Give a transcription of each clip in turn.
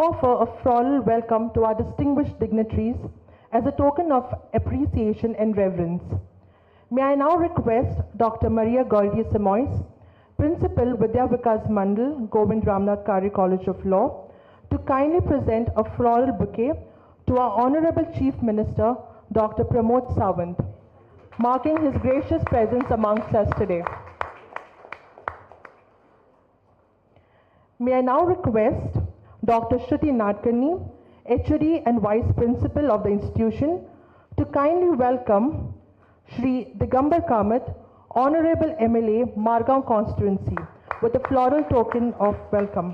offer a floral welcome to our distinguished dignitaries as a token of appreciation and reverence. May I now request Dr. Maria Goretti Simoes, Principal, Vidya Vikas Mandal, Govind Ramnath Karve College of Law, to kindly present a floral bouquet to our Honorable Chief Minister, Dr. Pramod Sawant, marking his gracious presence amongst us today. May I now request Dr. Shruti Nadkarni, HOD and Vice Principal of the institution, to kindly welcome Shri Digambar Kamath, Honorable MLA, Margao Constituency, with a floral token of welcome.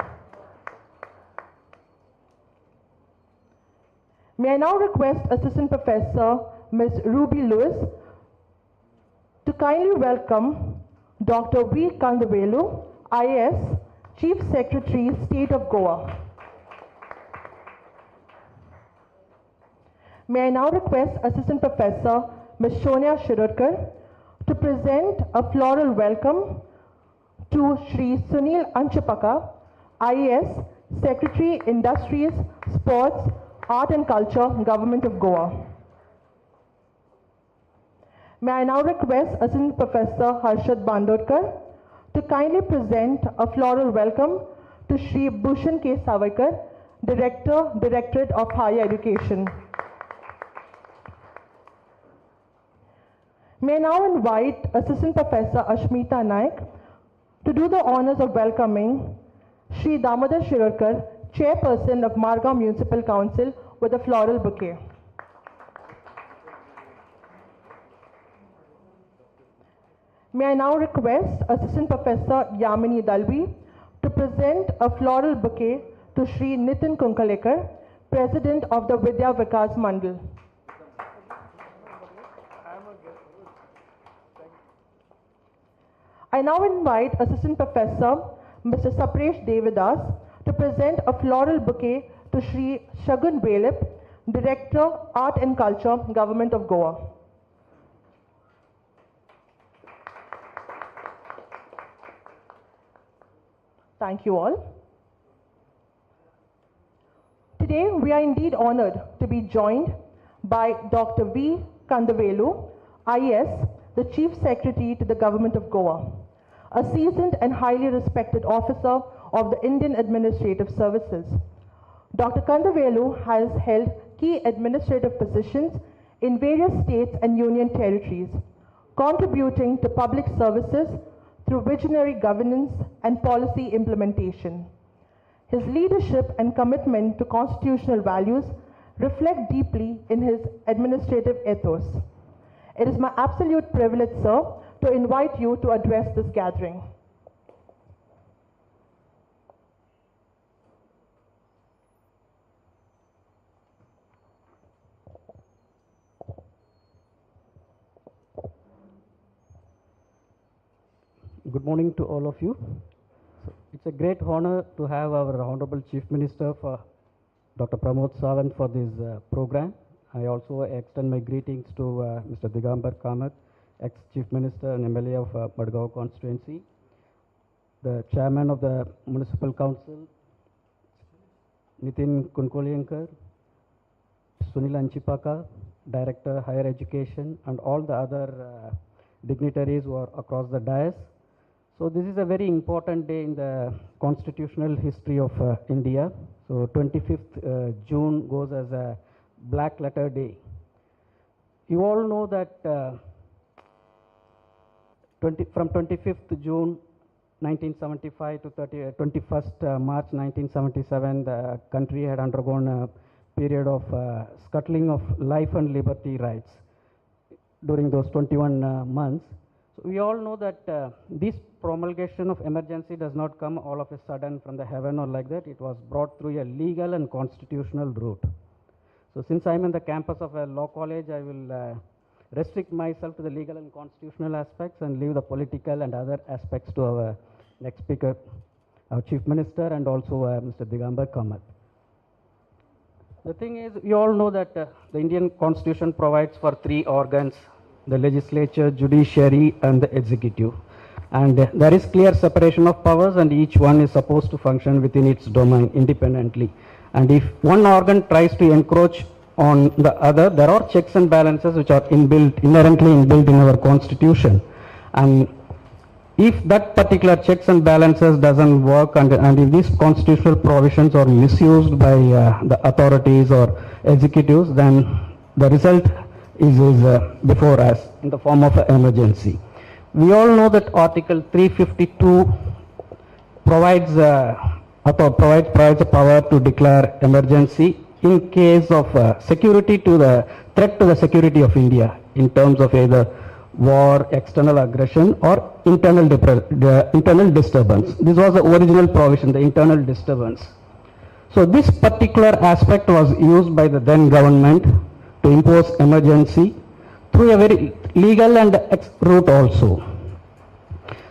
May I now request Assistant Professor Ms. Ruby Lewis to kindly welcome Dr. V. Kandavelu, IAS, Chief Secretary, State of Goa. May I now request Assistant Professor Ms. Sonia Shirodkar to present a floral welcome to Shri Sunil Anchipaka, IAS, Secretary, Industries, Sports, Art and Culture, Government of Goa. May I now request Assistant Professor Harshad Bandodkar to kindly present a floral welcome to Shri Bhushan K. Sawaikar, Director, Directorate of Higher Education. May I now invite Assistant Professor Ashmita Naik to do the honors of welcoming Shri Damodar Shirodkar, Chairperson of Margao Municipal Council, with a floral bouquet. May I now request Assistant Professor Yamini Dalvi to present a floral bouquet to Shri Nitin Kunkolienkar, President of the Vidya Vikas Mandal. I now invite Assistant Professor Mr. Sapresh Devadas to present a floral bouquet to Shri Shagun Velip, Director, Art and Culture, Government of Goa. Thank you all. Today, we are indeed honored to be joined by Dr. V. Kandavelu, IAS, the Chief Secretary to the Government of Goa, a seasoned and highly respected officer of the Indian Administrative Services. Dr. Kandavelu has held key administrative positions in various states and union territories, contributing to public services through visionary governance and policy implementation. His leadership and commitment to constitutional values reflect deeply in his administrative ethos. It is my absolute privilege, sir, to invite you to address this gathering. Good morning to all of you. So it's a great honor to have our Honorable Chief Minister for Dr. Pramod Sawant for this program. I also extend my greetings to Mr. Digambar Kamath, ex-Chief Minister and MLA of Madgaon constituency, the Chairman of the Municipal Council, Nitin Kunkolienkar, Sunil Anchipaka, Director Higher Education, and all the other dignitaries who are across the dais. So this is a very important day in the constitutional history of India. So 25th June goes as a black letter day. You all know that from 25th June 1975 to 21st March 1977, the country had undergone a period of scuttling of life and liberty rights during those 21 months. So we all know that this promulgation of emergency does not come all of a sudden from the heaven or like that. It was brought through a legal and constitutional route. So since I'm in the campus of a law college, I will restrict myself to the legal and constitutional aspects and leave the political and other aspects to our next speaker, our Chief Minister, and also Mr. Digambar Kamath. The thing is, you all know that the Indian Constitution provides for three organs: the legislature, judiciary, and the executive. And there is clear separation of powers, and each one is supposed to function within its domain independently. And if one organ tries to encroach on the other, there are checks and balances which are inherently inbuilt in our constitution. And if that particular checks and balances doesn't work, and if these constitutional provisions are misused by the authorities or executives, then the result is before us in the form of an emergency. We all know that Article 352 provides provides the power to declare emergency in case of security to the threat to the security of India in terms of either war, external aggression, or internal disturbance. This was the original provision, the internal disturbance. So this particular aspect was used by the then government to impose emergency through a very legal and route also.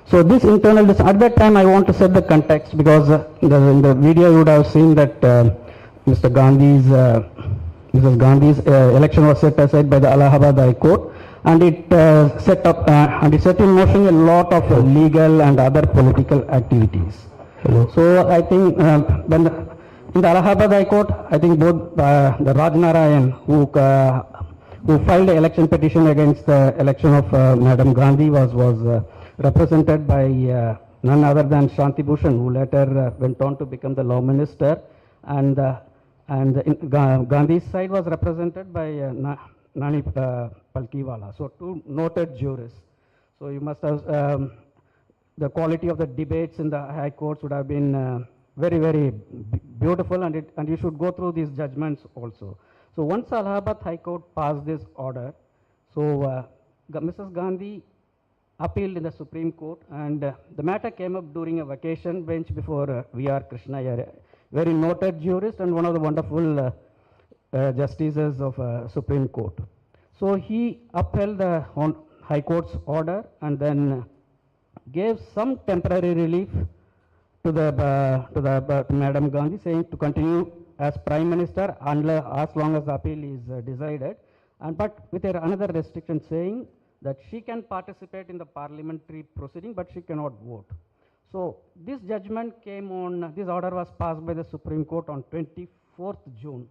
So this internal, at that time I want to set the context, because in the video you would have seen that Mrs. Gandhi's election was set aside by the Allahabad High Court, and it set up and it set in motion a lot of legal and other political activities. Hello. So I think in the Allahabad High Court, I think both the Rajnarayan who filed the election petition against the election of Madam Gandhi was represented by none other than Shanti Bhushan, who later went on to become the law minister, and Gandhi's side was represented by Nani Palkhivala. So two noted jurists. So you must have the quality of the debates in the high courts would have been very, very beautiful, and you should go through these judgments also. So once Allahabad High Court passed this order, so Mrs. Gandhi appealed in the Supreme Court, and the matter came up during a vacation bench before V.R. Krishna Iyer, very noted jurist and one of the wonderful justices of Supreme Court. So he upheld the High Court's order and then gave some temporary relief to to Madam Gandhi, saying to continue as Prime Minister unless, as long as the appeal is decided, and but with another restriction saying that she can participate in the parliamentary proceeding, but she cannot vote. So this judgment came on, this order was passed by the Supreme Court on 24th June.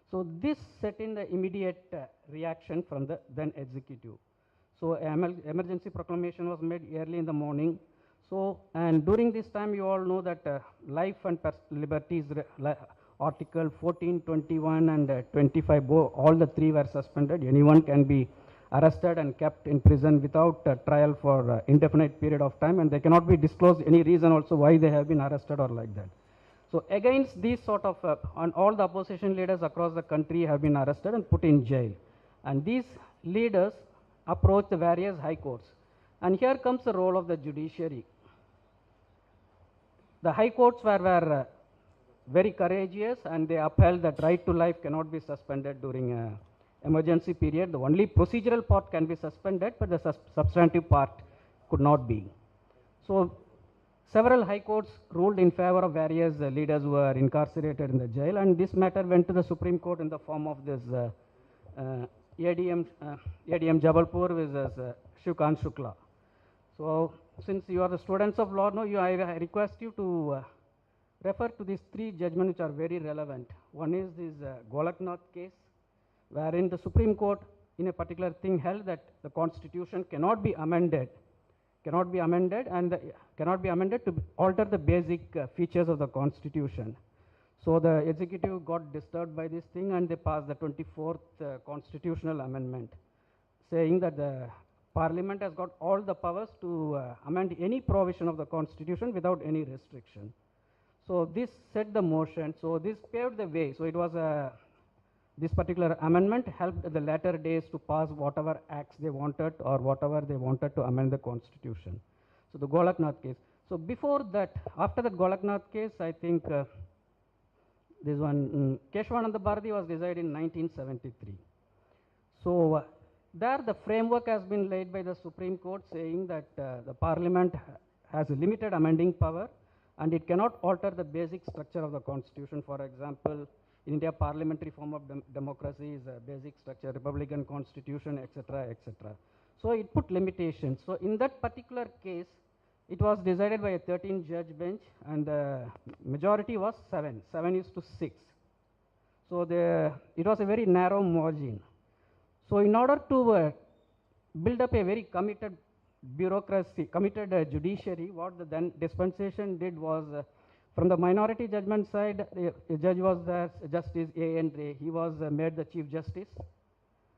So this set in the immediate reaction from the then executive. So emergency proclamation was made early in the morning. So, and during this time, you all know that life and liberties, Article 14, 21 and 25, all the three were suspended. Anyone can be arrested and kept in prison without trial for indefinite period of time, and they cannot be disclosed any reason also why they have been arrested or like that. So against these sort of, and all the opposition leaders across the country have been arrested and put in jail. And these leaders approach the various high courts. And here comes the role of the judiciary. The high courts were very courageous, and they upheld that right to life cannot be suspended during an emergency period. The only procedural part can be suspended, but the substantive part could not be. So several high courts ruled in favor of various leaders who were incarcerated in the jail, and this matter went to the Supreme Court in the form of this ADM Jabalpur versus Shivkant Shukla. So since you are the students of law, no, I request you to refer to these three judgments which are very relevant. One is this Golaknath case, wherein the Supreme Court in a particular thing held that the Constitution cannot be amended, and cannot be amended to alter the basic features of the Constitution. So the executive got disturbed by this thing, and they passed the 24th Constitutional Amendment, saying that the Parliament has got all the powers to amend any provision of the Constitution without any restriction. So this set the motion. So this paved the way. So it was a, this particular amendment helped the latter days to pass whatever acts they wanted or whatever they wanted to amend the Constitution. So the Golaknath case. So before that, after that Golaknath case, I think this one, Keshwananda Bharati was decided in 1973. So there the framework has been laid by the Supreme Court saying that the Parliament has a limited amending power and it cannot alter the basic structure of the Constitution. For example, in India, parliamentary form of democracy is a basic structure, Republican constitution, etc., etc. So it put limitations. So in that particular case, it was decided by a 13-judge bench, and the majority was 7, 7:6. So it was a very narrow margin. So in order to build up a very committed bureaucracy, committed judiciary, what the then dispensation did was, from the minority judgment side, the judge was the Justice A. N. Ray. He was made the Chief Justice.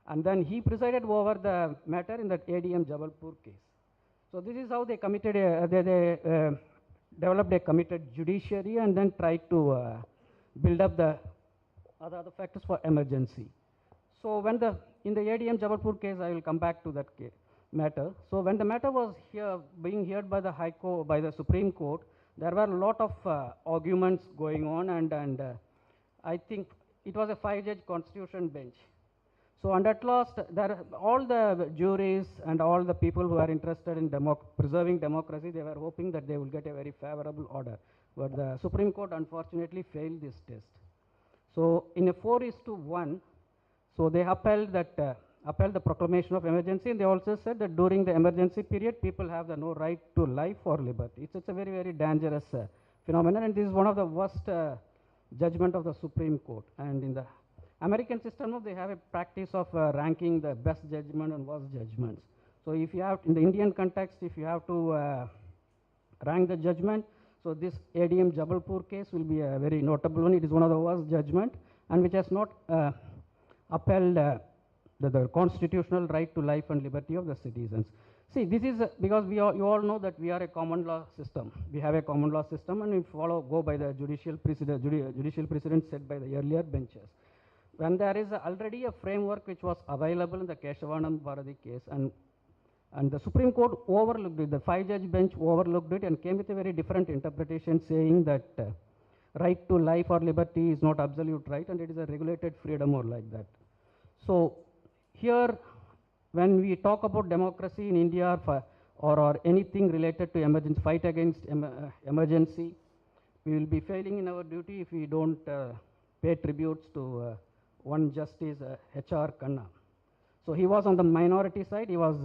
And then he presided over the matter in that ADM Jabalpur case. So this is how they committed, they developed a committed judiciary and then tried to build up the other factors for emergency. So when in the ADM Jabalpur case, I will come back to that matter. So when the matter was here being heard by the High Court, by the Supreme Court, there were a lot of arguments going on, and I think it was a 5-judge constitution bench. So, and at last, there, all the juries and all the people who are interested in preserving democracy, they were hoping that they will get a very favorable order. But the Supreme Court unfortunately failed this test. So in a 4:1, so they upheld that, upheld the proclamation of emergency, and they also said that during the emergency period, people have the no right to life or liberty. It's a very, very dangerous phenomenon, and this is one of the worst judgment of the Supreme Court. And in the American system, they have a practice of ranking the best judgment and worst judgments. So if you have, in the Indian context, if you have to rank the judgment, so this ADM Jabalpur case will be a very notable one. It is one of the worst judgment, and which has not upheld the constitutional right to life and liberty of the citizens. See, this is because we all, you all know that we are a common law system. We have a common law system, and we follow, go by the judicial precedent, judicial precedent set by the earlier benches. When there is already a framework which was available in the Keshavanand Bharati case, and the Supreme Court overlooked it, the 5-judge bench overlooked it and came with a very different interpretation, saying that right to life or liberty is not absolute right, and it is a regulated freedom or like that. So here, when we talk about democracy in India or anything related to emergency, fight against emergency, we will be failing in our duty if we don't pay tributes to one Justice H.R. Khanna. So he was on the minority side. He was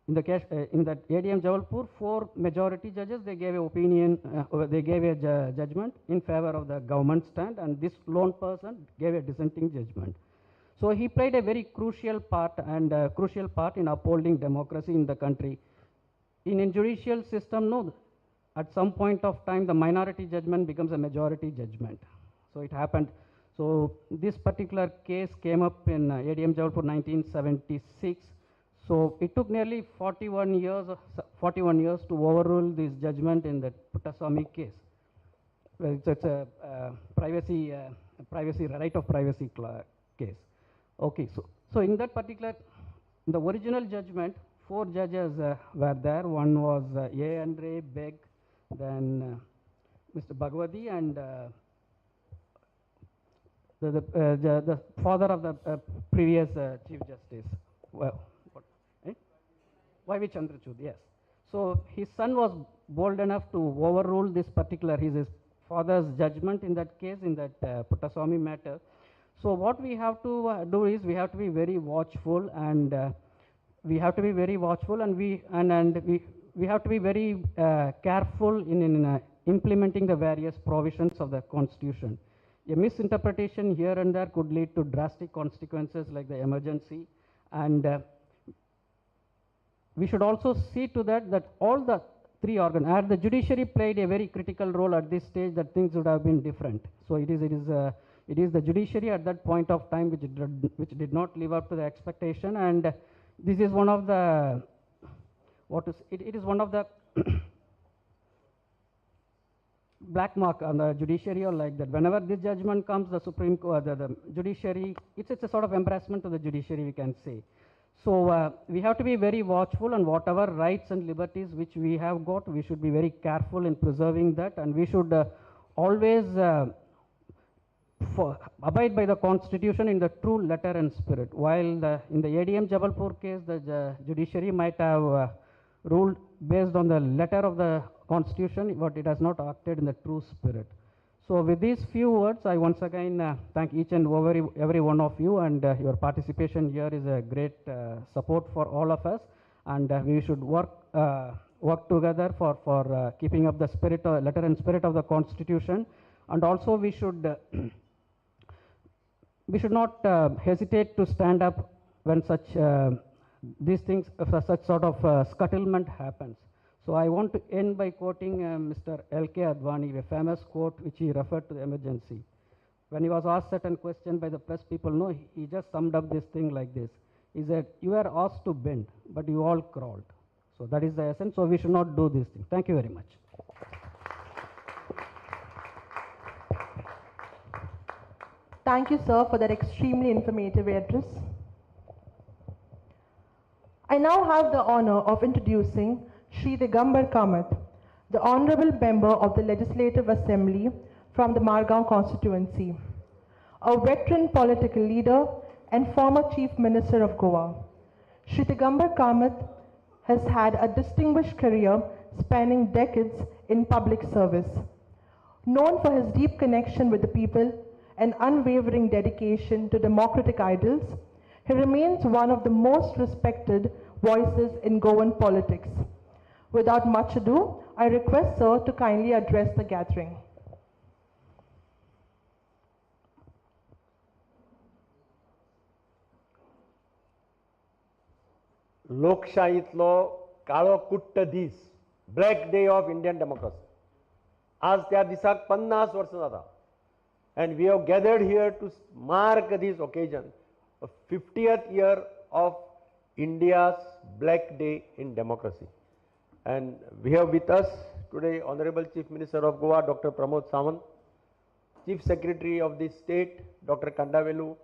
in the case, in that ADM Jabalpur, 4 majority judges, they gave an opinion, they gave a judgment in favor of the government stand, and this lone person gave a dissenting judgment. So he played a very crucial part and crucial part in upholding democracy in the country. In judicial system, no, at some point of time, the minority judgment becomes a majority judgment. So it happened. So this particular case came up in ADM Jabalpur 1976. So it took nearly 41 years to overrule this judgment in the Puttaswamy case. Well, it's a privacy, right of privacy case. Okay, so in that particular, in the original judgment, 4 judges were there. One was A. Andre Beg, then Mr. Bhagwati, and the father of the previous Chief Justice, well, what, eh? Y.V. Chandrachud, yes. So his son was bold enough to overrule this particular, his father's judgment in that case, in that Puttaswamy matter. So what we have to do is we have to be very watchful, and we have to be very watchful, and we have to be very careful in implementing the various provisions of the Constitution. A misinterpretation here and there could lead to drastic consequences like the emergency, and we should also see to that that all the three organs, and the judiciary played a very critical role at this stage, that things would have been different. So it is the judiciary at that point of time which did not live up to the expectation, and this is one of the, what is it, it is one of the black mark on the judiciary or like that. Whenever this judgment comes, the Supreme Court, the judiciary, it's a sort of embarrassment to the judiciary, we can say. So we have to be very watchful, and whatever rights and liberties which we have got, we should be very careful in preserving that, and we should always abide by the Constitution in the true letter and spirit. While in the ADM Jabalpur case, the judiciary might have ruled based on the letter of the Constitution, but it has not acted in the true spirit. So with these few words, I once again thank each and every one of you, and your participation here is a great support for all of us, and we should work together for keeping up the spirit, letter and spirit of the Constitution, and also we should We should not hesitate to stand up when such these things, such sort of scuttlement happens. So I want to end by quoting Mr. L.K. Advani, a famous quote which he referred to the emergency. When he was asked certain question by the press people, no, he just summed up this thing like this. He said, you were asked to bend, but you all crawled. So that is the essence. So we should not do this thing. Thank you very much. Thank you, sir, for that extremely informative address. I now have the honor of introducing Shri Digambar Kamath, the Honorable Member of the Legislative Assembly from the Margao constituency, a veteran political leader and former Chief Minister of Goa. Shri Digambar Kamath has had a distinguished career spanning decades in public service. Known for his deep connection with the people and unwavering dedication to democratic ideals, he remains one of the most respected voices in Goan politics. Without much ado, I request sir to kindly address the gathering. लोकशाहीतलो काळो कुट्ट दीस, black day of Indian democracy. आज त्या दिसाक 50 वर्सां जाता and we have gathered here to mark this occasion, 50th year of India's black day in democracy. And we have with us today Honorable Chief Minister of Goa, Dr. Pramod Sawant, Chief Secretary of the State, Dr. Kandavelu,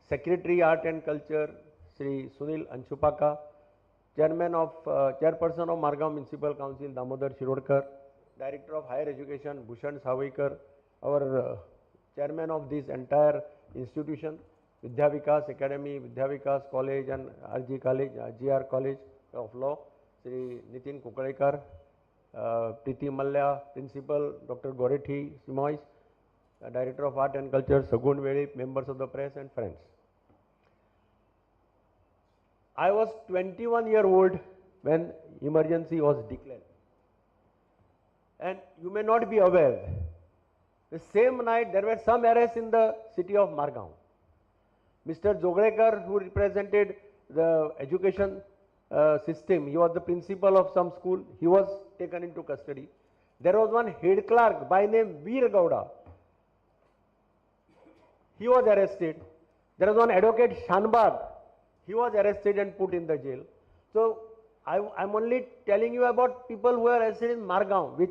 Secretary Art and Culture, Shri Sunil Anshupaka, Chairman of, Chairperson of Margao Municipal Council, Damodar Shirodkar, Director of Higher Education, Bhushan Sawaikar, our Chairman of this entire institution, Vidya Vikas Academy, Vidya Vikas College and RG College, GR College of Law, Shri Nitin Kukalekar, Preeti Mallya, Principal, Dr. Goretti Simois, Director of Art and Culture, Sagun Velip, members of the press and friends. I was 21-year-old when emergency was declared. And you may not be aware, the same night there were some arrests in the city of Margao. Mr. Joglekar, who represented the education system, he was the principal of some school, he was taken into custody. There was one head clerk by name Veer Gowda. He was arrested. There was one advocate Shanbag. He was arrested and put in the jail. So I'm only telling you about people who were arrested in Margao, with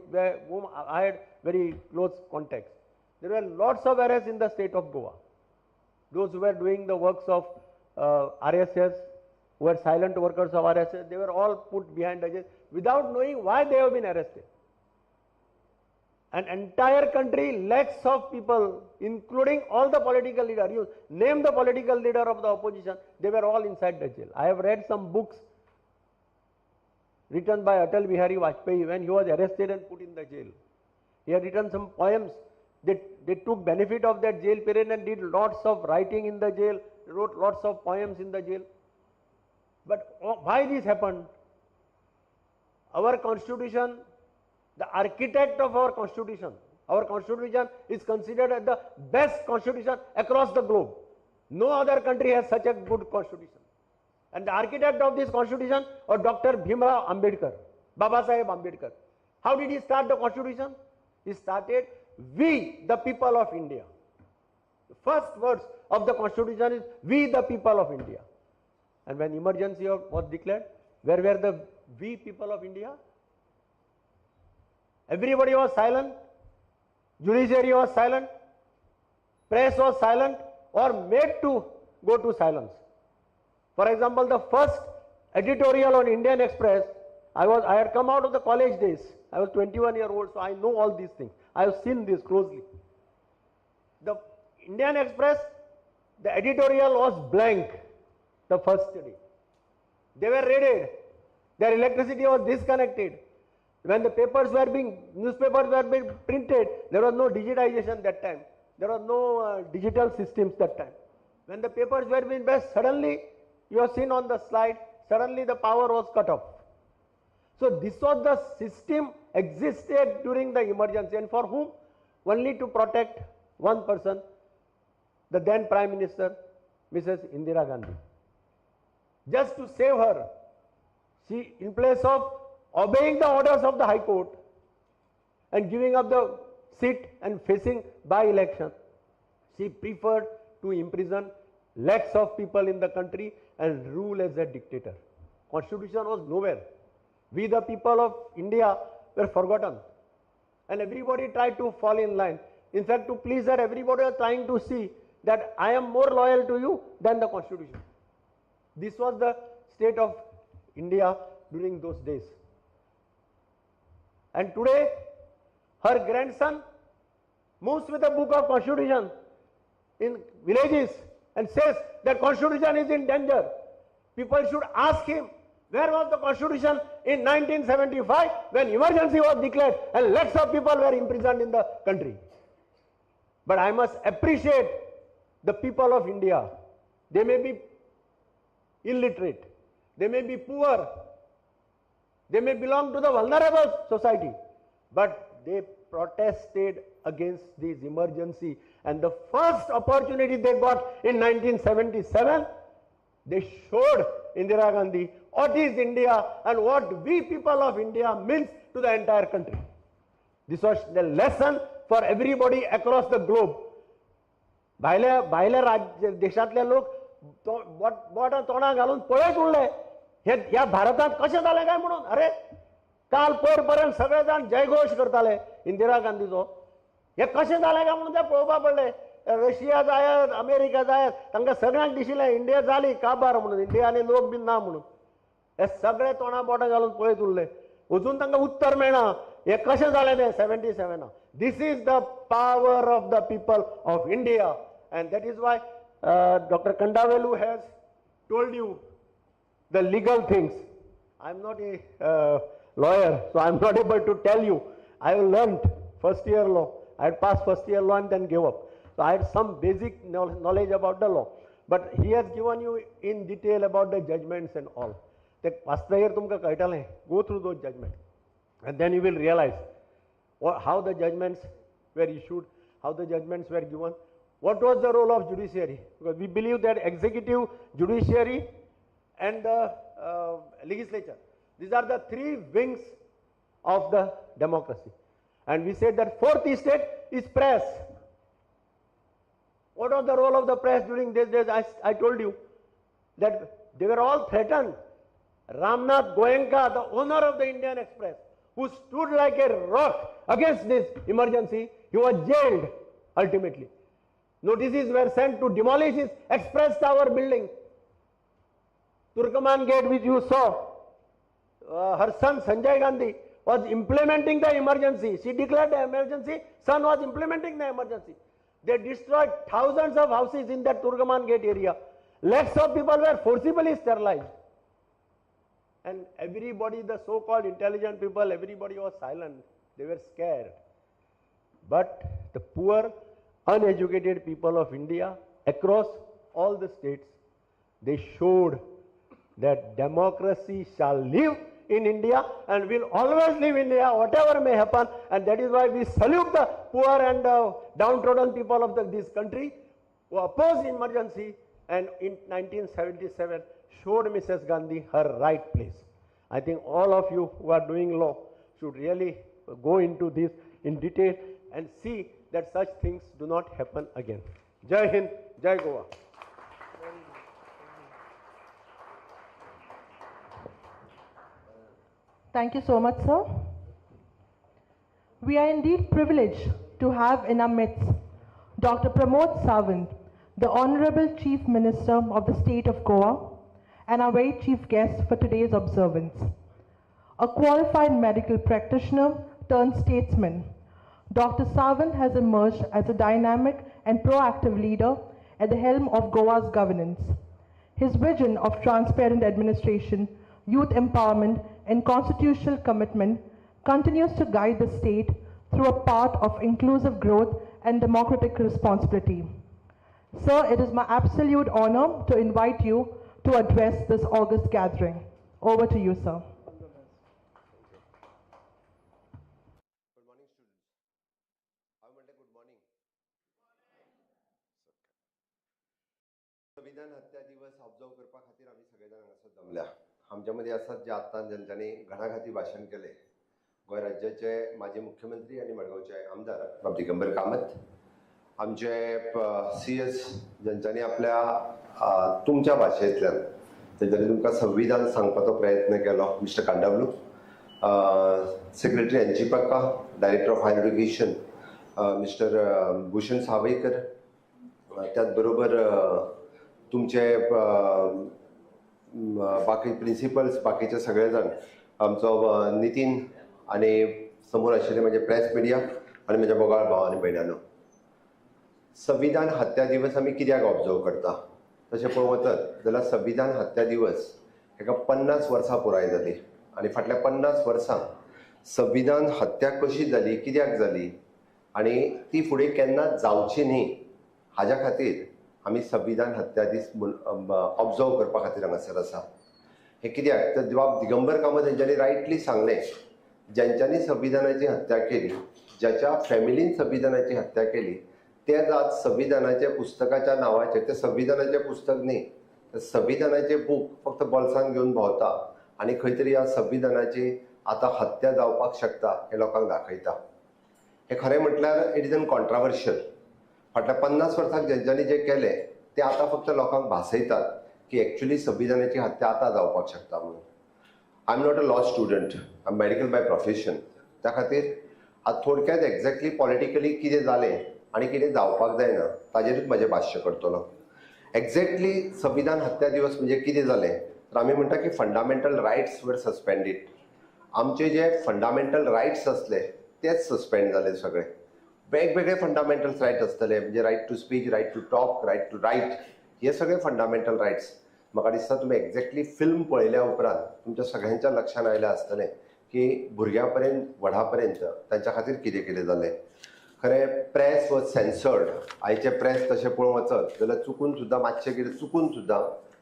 whom I had very close contacts. There were lots of arrests in the state of Goa. Those who were doing the works of RSS, who were silent workers of RSS, they were all put behind the jail without knowing why they have been arrested. An entire country, lakhs of people, including all the political leaders, you name the political leader of the opposition, they were all inside the jail. I have read some books written by Atal Bihari Vajpayee when he was arrested and put in the jail. He had written some poems. They took benefit of that jail period and did lots of writing in the jail, wrote lots of poems in the jail. But why this happened? Our constitution, the architect of our constitution is considered as the best constitution across the globe. No other country has such a good constitution. And the architect of this constitution was Dr. Bhimrao Ambedkar, Baba Saheb Ambedkar. How did he start the constitution? He started, we the people of India. The first words of the constitution is, we the people of India. And when emergency was declared, where were the we people of India? Everybody was silent, judiciary was silent, press was silent or made to go to silence. For example, the first editorial on Indian Express, I had come out of the college days. I was 21-year-old, so I know all these things. I have seen this closely. The Indian Express, the editorial was blank the first day. They were raided. Their electricity was disconnected. When the papers were being, newspapers were being printed, there was no digitization that time. There was no digital systems that time. When the papers were being pressed, suddenly, you have seen on the slide, suddenly the power was cut off. So this was the system existed during the emergency, and for whom? Only to protect one person, the then Prime Minister, Mrs. Indira Gandhi. Just to save her, she, in place of obeying the orders of the High Court and giving up the seat and facing by-election, she preferred to imprison lakhs of people in the country and rule as a dictator. Constitution was nowhere. We, the people of India, were forgotten. And everybody tried to fall in line. In fact, to please her, everybody was trying to see that I am more loyal to you than the Constitution. This was the state of India during those days. And today, her grandson moves with a book of Constitution in villages and says that Constitution is in danger. People should ask him, where was the Constitution in 1975 when emergency was declared and lakhs of people were imprisoned in the country? But I must appreciate the people of India. They may be illiterate, they may be poor, they may belong to the vulnerable society, but they protested against this emergency. And the first opportunity they got in 1977, they showed Indira Gandhi what is India and what we people of India means to the entire country. This was the lesson for everybody across the globe. भायल्या भायल्या राज्य देशांतले लोक बोटां तोंडां घालून पळयत उरले, हे ह्या भारतांत कशें जालें काय म्हणून. अरे काल पयर पर्यंत सगळे जाण जयघोश करताले इंदिरा गांधीचो, हे कशें जालें काय म्हणून ते पळोवपा पडले. रशिया जायत, अमेरिका जायत, तांकां सगळ्यांक दिशिल्लें इंडिया जाली काबार म्हणून, इंडिया आनी लोक बीन ना म्हणून. हे सगळे तोंडां बोटां घालून पळयत उरले, अजून तांकां उत्तर मेळना हे कशें जालें तें 77. This is the power of the people of India. And that is why Dr. Kandavelu has told you the legal things. I am not a lawyer, so I am not able to tell you. I have learnt first year law. I had passed first year law and then gave up. So I had some basic knowledge about the law. But he has given you in detail about the judgments and all. ते वाचतगीर तुमकां कळटलें, go through those judgments. And then you will realize how the judgments were issued, how the judgments were given. What was the role of judiciary? Because we believe that executive, judiciary and the legislature, these are the three wings of the democracy. And we said that fourth estate is press. What was the role of the press during these days? I told you that they were all threatened. Ramnath Goenka, the owner of the Indian Express, who stood like a rock against this emergency, he was jailed ultimately. Notices were sent to demolish his Express Tower building. Turkman Gate, which you saw, her son Sanjay Gandhi was implementing the emergency. She declared the emergency, son was implementing the emergency. They destroyed thousands of houses in that Turkman Gate area. Lakhs of people were forcibly sterilized. And everybody, the so-called intelligent people, everybody was silent. They were scared. But the poor, uneducated people of India across all the states, they showed that democracy shall live in India and will always live in India, whatever may happen. And that is why we salute the poor and downtrodden people of this country who opposed emergency and in 1977 showed Mrs. Gandhi her right place. I think all of you who are doing law should really go into this in detail and see that such things do not happen again. Jai Hind, Jai Goa. Thank you so much, sir. We are indeed privileged to have in our midst Dr. Pramod Sawant, the Honorable Chief Minister of the State of Goa, and our very chief guest for today's observance. A qualified medical practitioner turned statesman, Dr. Sawant has emerged as a dynamic and proactive leader at the helm of Goa's governance. His vision of transparent administration, youth empowerment, and constitutional commitment continues to guide the state through a path of inclusive growth and democratic responsibility. Sir, it is my absolute honor to invite you to address this august gathering. Over to you, sir. Good morning, students. How many good morning? संविधान हत्या दिवस observe करपा खातीर आमी सगळे जाण हांगासर जमल्या. आमच्या मदीं आसात जे आत्तां ज्यांच्यानी घणाघाती भाशण केलें, गोंय राज्याचे माजी मुख्यमंत्री आनी मडगांवचे आमदार बाब दिगंबर कामत, आमचे CS ज्यांच्यानी आपल्या तुमच्या भाशेंतल्यान तेंच्यांनी तुमकां संविधान सांगपाचो प्रयत्न केलो, mister Kandavlu, secretary N G Pakka, director of higher education mister Bhushan Sawaikar, त्याच बरोबर तुमचे बाकी प्रिंसिपल्स, बाकीचे सगळे जाण, आमचो नितीन आनी समोर आशिल्ले म्हजे प्रेस मिडिया आनी म्हज्या मोगाळ भाव आनी भयणांनो, संविधान हत्या दिवस आमी कित्याक ऑब्जर्व करता? तशें पळोवंक वचत जाल्यार संविधान हत्या दिवस हेका 50 वर्सां पुराय जाली आनी फाटल्या 50 वर्सां संविधान हत्या कशी जाली, कित्याक जाली आनी ती फुडें केन्ना जावची न्ही हाज्या खातीर आमी संविधान हत्या दीस ऑब्जर्व करपा खातीर हांगासर आसा. हें कित्याक तर बाब दिगंबर कामत हेंच्यांनी रायटली सांगलें, ज्यांच्यांनी संविधानाची हत्या केली, ज्याच्या फॅमिलीन संविधानाची हत्या केली, तेच आज संविधानाच्या पुस्तकाच्या नांवाचेर, तें संविधानाचें पुस्तक न्ही, तें संविधानाचें बूक फक्त बोल्सान घेवन भोंवता आनी खंय तरी ह्या संविधानाची आतां हत्या जावपाक शकता हें लोकांक दाखयता. हें खरें म्हटल्यार it is an controversial. फाटल्या 50 वर्सांक जेंच्यांनी जें केलें तें आतां फक्त लोकांक भासयतात की एक्चुली संविधानाची हत्या आतां जावपाक शकता म्हणून. I am not a law student, I am medical by profession. त्या खातीर आतां थोडक्यात एक्झॅक्टली पॉलिटिकली कितें जालें आनी कितें जावपाक जायना ताजेरूच म्हजें भाश्य करतलो. एक्झॅक्टली संविधान हत्या दिवस म्हणजे कितें जालें तर आमी म्हणटा की फंडामेंटल रायट्स वर सस्पेंडेड. आमचे जे फंडामेंटल रायट्स आसले तेच सस्पेंड जाले सगळे. वेगवेगळे फंडामेंटल रायट्स आसतले, म्हणजे right to speech, right to talk, right to write, हे सगळे फंडामेंटल रायट्स. म्हाका दिसता तुमी एक्झॅक्टली फिल्म पळयल्या उपरांत तुमच्या सगळ्यांच्या लक्षांत आयलें आसतलें की भुरग्यां पर्यंत व्हडा पर्यंत तांच्या खातीर कितें कितें जालें. खरें प्रेस वॉज सेन्सर्ड. आयचें प्रेस तशें पळोवंक वचत जाल्यार चुकून सुद्दां मातशें कितें चुकून सुद्दां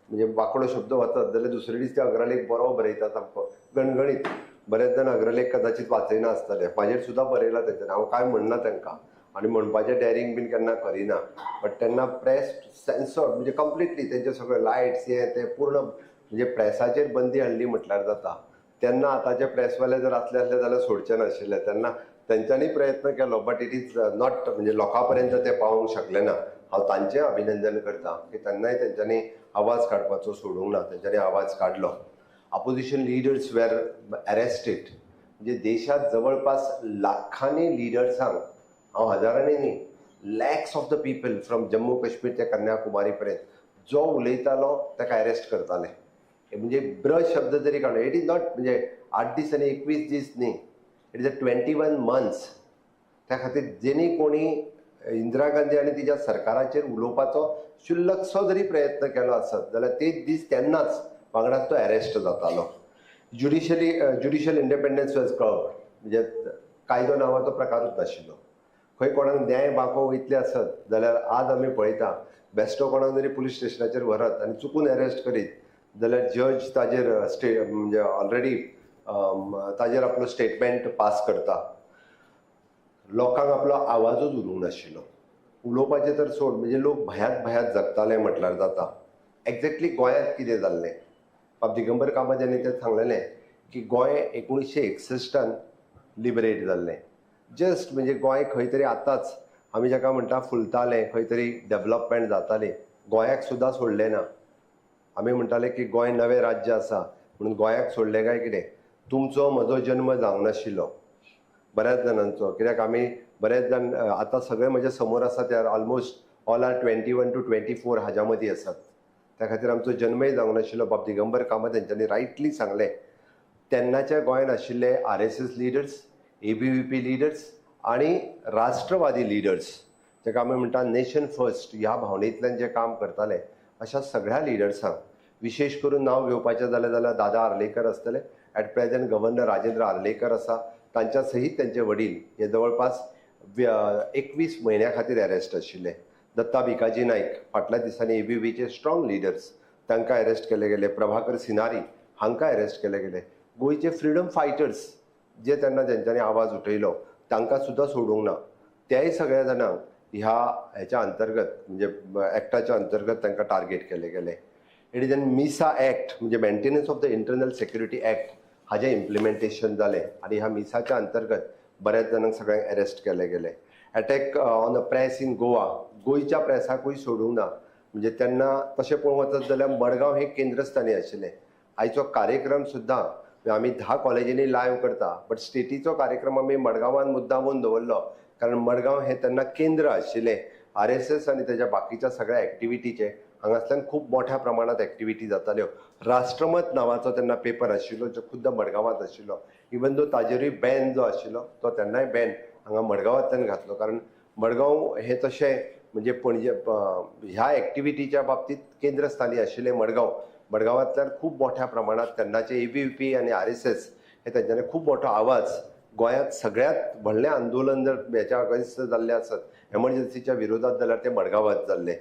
म्हणजे वांकडो शब्द वचत जाल्यार दुसरे दीस ते अग्रलेख बरो बरयता, सामको गणगणीत. बरेच जाण अग्रलेख कदाचित वाचयना आसतले, म्हाजेर सुद्दां बरयला तेंच्यांनी, हांव कांय म्हणना तांकां आनी म्हणपाचें डॅरींग बीन केन्ना करिना. बट तेन्ना प्रेस सेन्सर्ड म्हणजे कंप्लिटली तेंचे सगळे लायट्स हे ते पूर्ण म्हणजे प्रेसाचेर बंदी हाडली म्हटल्यार जाता. तेन्ना आतांचे प्रेसवाले जर आसले आसले जाल्यार सोडचे नाशिल्ले, तेन्ना तेंच्यांनी प्रयत्न केलो बट it is not म्हणजे लोकां पर्यंत ते पावोवंक शकले ना. हांव तांचें अभिनंदन करता की तेन्नाय तेंच्यांनी आवाज काडपाचो सोडूंक ना, तेंच्यांनी आवाज काडलो. अपोजिशन लिडर्स वेर अरेस्टेड. म्हणजे देशांत जवळपास लाखांनी लिडर्सांक, हांव हजारांनी न्ही, lakhs of the people from Jammu Kashmir ते कन्याकुमारी पर्यंत जो उलयतालो ताका अरेस्ट करताले. म्हणजे ब्रश शब्द जरी काडलो, it is not म्हणजे 8 दीस आनी 21 दीस न्ही, it is a 21 months. त्या खातीर जेणी कोणी इंदिरा गांधी आनी तिच्या सरकाराचेर उलोवपाचो शुल्लकसो जरी प्रयत्न केलो आसत जाल्यार तेच दीस तेन्नाच वांगडाच तो अरेस्ट जातालो. Judicial independence was curved. म्हणजे कायदो नांवाचो प्रकारूच नाशिल्लो. खंय कोणाक न्याय दाखोवंक वयतले आसत जाल्यार आज आमी पळयता बेश्टो कोणाक जरी पुलीस स्टेशनाचेर व्हरत आनी चुकून अरेस्ट करीत जाल्यार जज ताजेर म्हणजे ऑलरेडी ताजेर आपलो स्टेटमेंट पास करता. लोकांक आपलो आवाजूच उरूंक नाशिल्लो. उलोवपाचें तर सोड, म्हणजे लोक भयांत भयांत जगताले म्हटल्यार जाता. एक्झॅक्टली गोंयांत कितें जाल्लें, बाब दिगंबर कामत हांणी तें सांगलेलें की गोंय 1961 लिबरेट जाल्लें. जस्ट म्हणजे गोंय खंय तरी आतांच आमी जाका म्हणटा फुलतालें, खंय तरी डेवलपमेंट जातालें, गोंयाक सुद्दां सोडलें ना. आमी म्हणटाले की गोंय नवें राज्य आसा म्हणून गोंयाक सोडलें काय कितें. तुमचो म्हजो जन्म जावंक नाशिल्लो बऱ्याच जाणांचो, कित्याक आमी बरेच जाण आतां सगळे म्हजे समोर आसा ते ऑलमोस्ट ऑल आर 21 to 24 हाज्या मदीं आसात. त्या खातीर आमचो जन्मय जावंक नाशिल्लो. बाब दिगंबर कामत हेंच्यांनी रायटली सांगलें, तेन्नाच्या गोंयांत आशिल्ले RSS leaders, ABVP leaders आनी राष्ट्रवादी लिडर्स, जाका आमी म्हणटा नेशन फर्स्ट ह्या भावनेंतल्यान जे काम करताले, अशा सगळ्या लिडर्सांक, विशेश करून नांव घेवपाचें जालें जाल्यार दादा आर्लेकर आसतले, at present governor Rajendra Arlekar आसा, तांच्या सहीत त्यांचे वडील हे जवळपास 21 म्हयन्या खातीर अरेस्ट आशिल्ले. दत्ता भिकाजी नायक फाटल्या दिसांनी एबीव्हीचे स्ट्रॉंग लिडर्स तांकां अरेस्ट केले गेले. प्रभाकर सिनारी हांकां अरेस्ट केले गेले. गोंयचे फ्रिडम फायटर्स जे तेन्ना जेंच्यांनी आवाज उठयलो तांकां सुद्दां सोडूंक ना. त्याय सगळ्या जाणांक ह्या हेच्या अंतर्गत म्हणजे एक्टाच्या अंतर्गत तांकां टार्गेट केले गेले. It is an MISA act म्हणजे maintenance of the internal security act हाजें इम्प्लिमेंटेशन जालें आनी ह्या मिसाच्या अंतर्गत बऱ्याच जाणांक सगळ्यांक अरेस्ट केले गेले. Attack on the press in Goa, गोंयच्या प्रेसाकूय सोडूंक ना. म्हणजे तेन्ना तशें पळोवंक वचत जाल्यार मडगांव हें केंद्रस्थानी आशिल्लें. आयचो कार्यक्रम सुद्दां आमी 10 कॉलेजींनी लायव्ह करता, बट स्टेटीचो कार्यक्रम आमी मडगांवान मुद्दामून दवरलो कारण मडगांव हें तेन्ना केंद्र आशिल्लें RSS आनी तेज्या बाकीच्या सगळ्या एक्टिविटीचें. हांगासल्यान खूब मोठ्या प्रमाणांत एक्टिविटी जाताल्यो. राष्ट्रमत नांवाचो तेन्ना पेपर आशिल्लो जो खुद्द मडगांवांत आशिल्लो. इवन दो ताजेरूय बॅन जो आशिल्लो तो तेन्नाय बॅन हांगा मडगांवांतल्यान घातलो कारण मडगांव हें तशें म्हणजे पणजे ह्या एक्टिविटीच्या बाबतींत केंद्रस्थानी आशिल्लें मडगांव. मडगांवांतल्यान खूब मोठ्या प्रमाणांत तेन्नाचे ABVP आनी RSS हे तेंच्यांनी खूब मोठो आवाज गोंयांत सगळ्यांत व्हडलें आंदोलन जर हेच्या अगेन्स्ट जाल्लें आसत एमर्जन्सीच्या विरोधात जाल्यार तें मडगांवांत जाल्लें.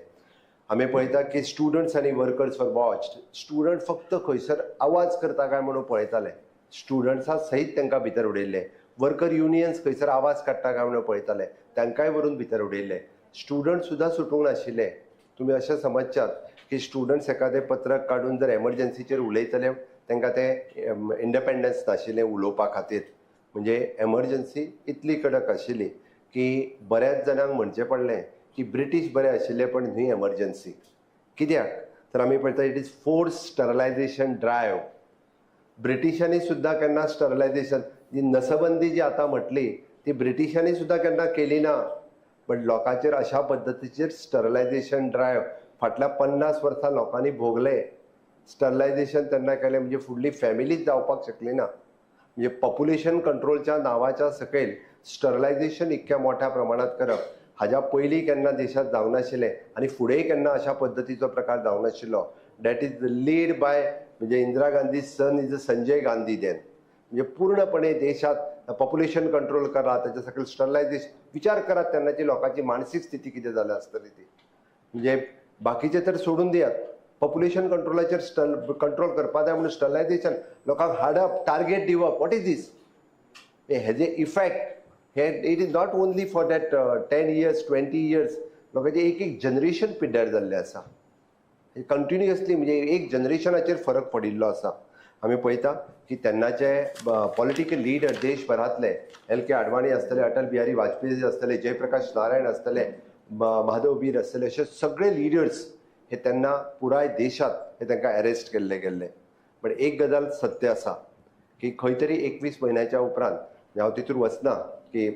आमी पळयता की स्टुडंट्स आनी वर्कर्स वर वॉच्ड. स्टुडंट फक्त खंयसर आवाज करता काय म्हणून पळयताले, स्टुडंट्सां सयत तांकां भितर उडयल्ले. वर्कर युनियन्स खंयसर आवाज काडटा काय म्हणून पळयताले, तांकांय व्हरून भितर उडयल्ले. स्टुडंट सुद्दां सुटूंक नाशिल्ले. तुमी अशें समजच्यात की स्टुडंट्स एखादें पत्रक काडून जर एमर्जन्सीचेर उलयतले तांकां तें इंडिपेंडन्स नाशिल्लें उलोवपा खातीर. म्हणजे एमर्जन्सी इतली कडक आशिल्ली की बऱ्याच जाणांक म्हणचें पडलें की ब्रिटीश बरे आशिल्ले पण न्हय एमर्जन्सी. कित्याक तर आमी पळयता it is force sterilisation drive. ब्रिटिशांनी सुद्दां केन्ना स्टरलायझेशन जी नसबंदी जी आतां म्हटली ती ब्रिटिशांनी सुद्दां केन्ना केली ना, बट लोकांचेर अशा पद्दतीचेर स्टरलायझेशन ड्रायव्ह फाटल्या 50 वर्सां लोकांनी भोगले. स्टरलायझेशन तेन्ना केलें म्हणजे फुडली फॅमिलीच जावपाक शकली ना. म्हणजे पॉप्युलेशन कंट्रोलच्या नांवाच्या सकयल स्टरलायझेशन इतक्या मोठ्या प्रमाणांत करप हाज्या पयलीं केन्ना देशांत जावंक नाशिल्लें आनी फुडेंय केन्ना अशा पद्दतीचो प्रकार जावंक नाशिल्लो. That is lead by म्हणजे Indira Gandhi son is Sanjay Gandhi then. म्हणजे पूर्णपणे देशांत पॉप्युलेशन कंट्रोल करा, त्याच्या सकयल स्टरलायझेशन, विचार करात तेन्नाची लोकांची मानसीक स्थिती कितें जाल्या आसतली ती. म्हणजे बाकीचे तर सोडून दियात, पॉप्युलेशन कंट्रोलाचेर कंट्रोल करपा जाय म्हणून स्टरलायझेशन लोकांक हाडप, टार्गेट दिवप, what is these? हेजे इफेक्ट हे it is not only for that 10 years 20 years, लोकांचे एक एक जनरेशन पिड्ड्यार जाल्लें आसा कंटिन्युअसली. म्हणजे एक जनरेशनाचेर फरक पडिल्लो आसा. आमी पळयता की तेन्नाचे पॉलिटिकल लिडर देशभरांतले LK Advani आसतले, अटल बिहारी वाजपेयी आसतले, जयप्रकाश नारायण आसतले, माधव बीर आसतले, अशे सगळे लिडर्स हे तेन्ना पुराय देशांत हे तांकां अरेस्ट केल्ले गेल्ले. बट एक गजाल सत्य आसा की खंय तरी 21 म्हयन्याच्या उपरांत हांव तितूर वचना की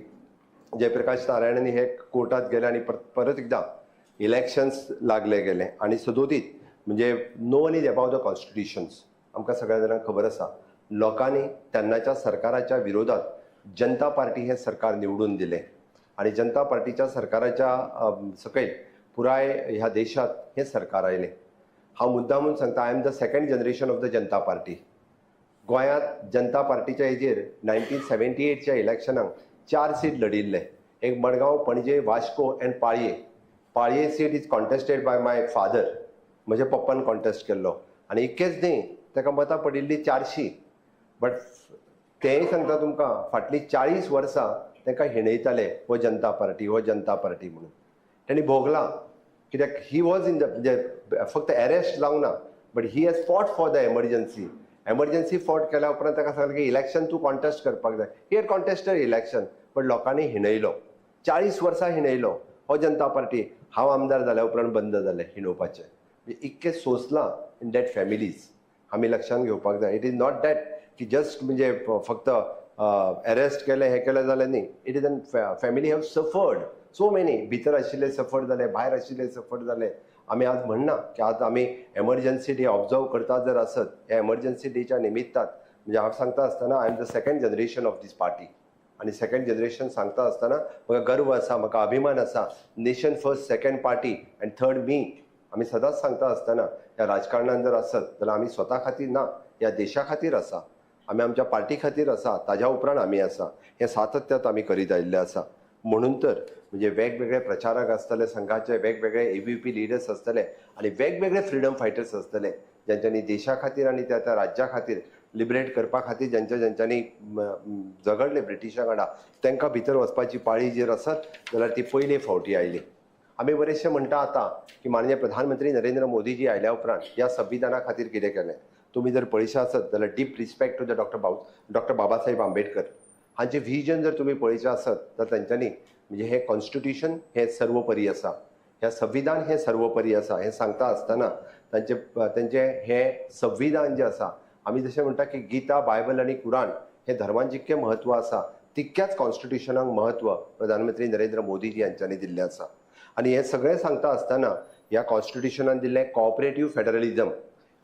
जयप्रकाश नारायणांनी हे कोर्टात गेले आनी परत एकदां इलेक्शन्स लागले गेले आनी सदोदीत म्हणजे no one is above the constitutions. आमकां सगळ्या जाणांक खबर आसा लोकांनी तेन्नाच्या सरकाराच्या विरोधात जनता पार्टी हें सरकार निवडून दिलें आनी जनता पार्टीच्या सरकाराच्या सकयल पुराय ह्या देशांत हें सरकार आयलें. हांव मुद्दामून सांगता, I am the second generation of the Janata party. गोंयांत जनता पार्टीच्या हेजेर 1978च्या इलेक्शनाक 4 सीट लढिल्ले, एक Madgaon, Panaji, Vasco and Paliem. Paliem seat is contested by my father, म्हज्या पप्पान कॉन्टेस्ट केल्लो आनी इतकेंच न्ही ताका मतां पडिल्लीं 400. बट तेंय सांगता तुमकां फाटलीं 40 वर्सां तांकां हिणयताले हो जनता पार्टी, हो जनता पार्टी म्हणून. तेणी भोगलां कित्याक he was in the म्हणजे फक्त एरेस्ट जावंक ना, but he has fought for the emergency. Emergency fought केल्या उपरांत ताका सांगलें की इलेक्शन तूं कॉन्टेस्ट करपाक जाय. He had contested election, but लोकांनी हिणयलो, 40 वर्सां हिणयलो हो जनता पार्टी. हांव आमदार जाल्या उपरांत बंद जालें हिणोवपाचें. इतकें सोंसलां इन that families. आमी लक्षांत घेवपाक जाय. It is not that की जस्ट म्हणजे फक्त एरेस्ट केलें हें केलें जालें न्ही. It is an family have suffered so many. भितर आशिल्ले सफर्ड जाले, भायर आशिल्ले सफर्ड जाले. आमी आज म्हणना की आज आमी एमर्जन्सी डे ऑब्जर्व करता जर आसत, ह्या एमर्जन्सी डेच्या निमित्तान म्हणजे हांव सांगता आसतना I am the second generation of this party. आनी सेकंड जनरेशन सांगता आसतना म्हाका गर्व आसा, म्हाका अभिमान आसा. Nation first, second party and third me. आमी सदांच सांगता आसतना ह्या राजकारणान जर आसत जाल्यार आमी स्वता खातीर ना, ह्या देशा खातीर आसा, आमी आमच्या पार्टी खातीर आसा, ताज्या उपरांत आमी आसा. हें सातत्यात आमी करीत आयिल्लें आसा. म्हणून तर म्हणजे वेगवेगळे प्रचारक आसतले संघाचे, वेगवेगळे ABVP leaders आसतले आनी वेगवेगळे फ्रिडम फायटर्स आसतले ज्यांच्यांनी देशा खातीर आनी त्या त्या राज्या खातीर लिबरेट करपा खातीर ज्यांच्या ज्यांच्यांनी झगडले ब्रिटिशां वांगडा तांकां भितर वचपाची पाळी जर आसत जाल्यार ती पयले फावटी आयली. आमी बरेचशे म्हणटा आतां की माननीय प्रधानमंत्री नरेंद्र मोदीजी आयल्या उपरांत ह्या संविधाना खातीर कितें केलें. तुमी जर पळयशे आसत जाल्यार deep respect to the doctor Babasaheb Ambedkar हांचें विजन जर तुमी पळयचें आसत तर तांच्यांनी म्हणजे हें कॉन्स्टिट्युशन हें सर्वोपरी आसा, ह्या संविधान हें सर्वोपरी आसा हें सांगता आसतना तांचे तांचें हें संविधान जें आसा, आमी जशें म्हणटा की गीता, बायबल आनी कुराण हे धर्मान जितकें म्हत्व आसा तितक्याच कॉन्स्टिट्युशनाक म्हत्व प्रधानमंत्री नरेंद्र मोदीजी हांच्यांनी दिल्लें आसा. आनी हें सगळें सांगता आसतना ह्या कॉन्स्टिट्युशनान दिल्लें कॉपरेटीव फेडरलिजम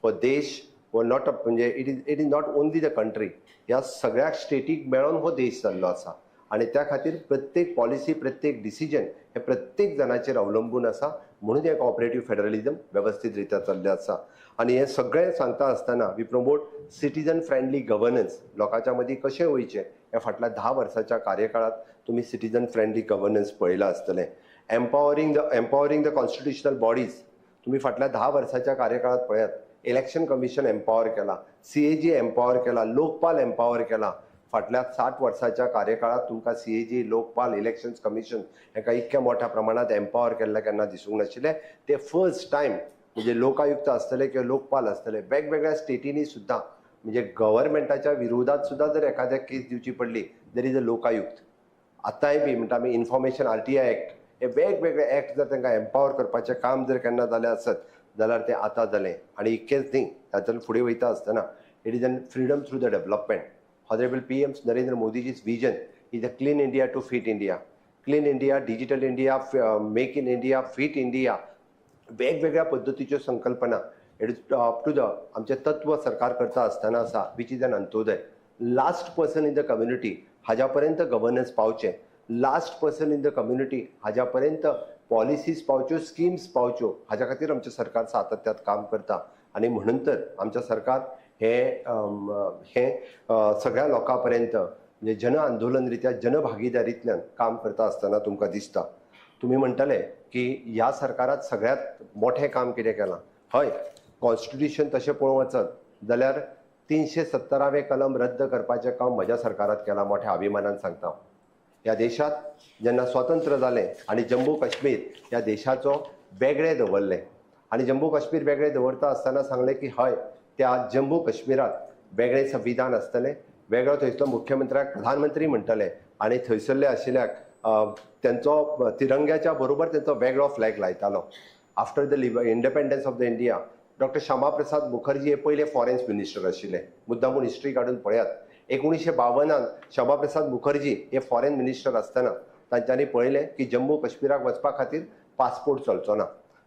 हो देश हो not म्हणजे it is not only the country, ह्या सगळ्या स्टेटीक मेळोन हो देश जाल्लो आसा आनी त्या खातीर प्रत्येक पॉलिसी, प्रत्येक डिसिजन हे प्रत्येक जाणाचेर अवलंबून आसा, म्हणून हें कॉपरेटीव फेडरलिजम वेवस्थीत रित्या चल्लें आसा. आनी हें सगळें सांगता आसतना we promote citizen friendly governance, लोकांच्या मदीं कशें वयचें ह्या फाटल्या 10 वर्साच्या कार्यकाळांत तुमी सिटीजन फ्रेंडली गवर्नन्स पळयलां आसतलें. एम्पावरींग the constitutional bodies, तुमी फाटल्या 10 वर्साच्या कार्यकाळांत पळयात, इलेक्शन कमिशन एम्पावर केला, CAG empower केला, लोकपाल एम्पावर केला. फाटल्या 60 वर्साच्या कार्यकाळांत तुमकां CAG, Lokpal, elections commission हेका इतक्या मोठ्या प्रमाणांत एम्पावर केल्लें केन्ना दिसूंक नाशिल्लें. ते फर्स्ट टायम म्हणजे लोकायुक्त आसतले किंवा लोकपाल आसतले वेगवेगळ्या स्टेटींनी सुद्दां म्हणजे गव्हर्मेंटाच्या विरोधात सुद्दां जर एखाद्या केस दिवची पडली there is a Lokayukta. आतांय बी म्हणटा आमी इन्फॉर्मेशन RTI act हे वेगवेगळे एक्ट जर तांकां एम्पावर करपाचें काम जर केन्ना जालें आसत जाल्यार तें आतां जालें. आनी इतकेंच न्ही, तातूंत फुडें वयता आसतना it is an freedom through the development. Honourable PM Narendra Modiji's vision is a clean India to fit India, clean India, digital India, make in India, fit India, वेगवेगळ्या पद्दतीच्यो संकल्पना it is up to the आमचें तत्व सरकार करता आसतना आसा, which is an Antyodaya. Last person in the community हाज्या पर्यंत governance पावचें, last person in the community हाज्या पर्यंत पॉलिसीज पावच्यो, स्किम्स पावच्यो, हाज्या खातीर आमचें सरकार सातत्यात काम करता. आनी म्हणून तर आमचें सरकार हे हे सगळ्या लोकां पर्यंत म्हणजे जन आंदोलन रित्या जनभागीदारींतल्यान काम करता आसतना तुमकां दिसता. तुमी म्हणटले की ह्या सरकारात सगळ्यांत मोठें काम कितें केलां? हय, कॉन्स्टिट्युशन तशें पळोवंक वचत जाल्यार 370वें कलम रद्द करपाचें काम म्हज्या सरकारात केलां, मोठ्या अभिमानान सांगता. ह्या देशांत जेन्ना स्वतंत्र जालें आनी जम्मू काश्मीर ह्या देशाचो वेगळें दवरलें आनी जम्मू काश्मीर वेगळें दवरता आसतना सांगलें की हय, त्या जम्मू काश्मीरात वेगळें संविधान आसतलें, वेगळो थंयसलो मुख्यमंत्र्याक प्रधानमंत्री म्हणटले आनी थंयसरले आशिल्ल्याक तेंचो तिरंग्याच्या बरोबर तेंचो वेगळो flag लायतालो. After the independence of the India doctor Shyama Prasad Mukherjee हे पयले फॉरेन मिनिस्टर आशिल्ले. मुद्दामून हिस्ट्री काडून पळयात, 1952 श्यामा प्रसाद मुखर्जी हे फॉरेन मिनिस्टर आसतना तांच्यांनी पळयलें की जम्मू काश्मीराक वचपा खातीर पासपोर्ट चलचो ना.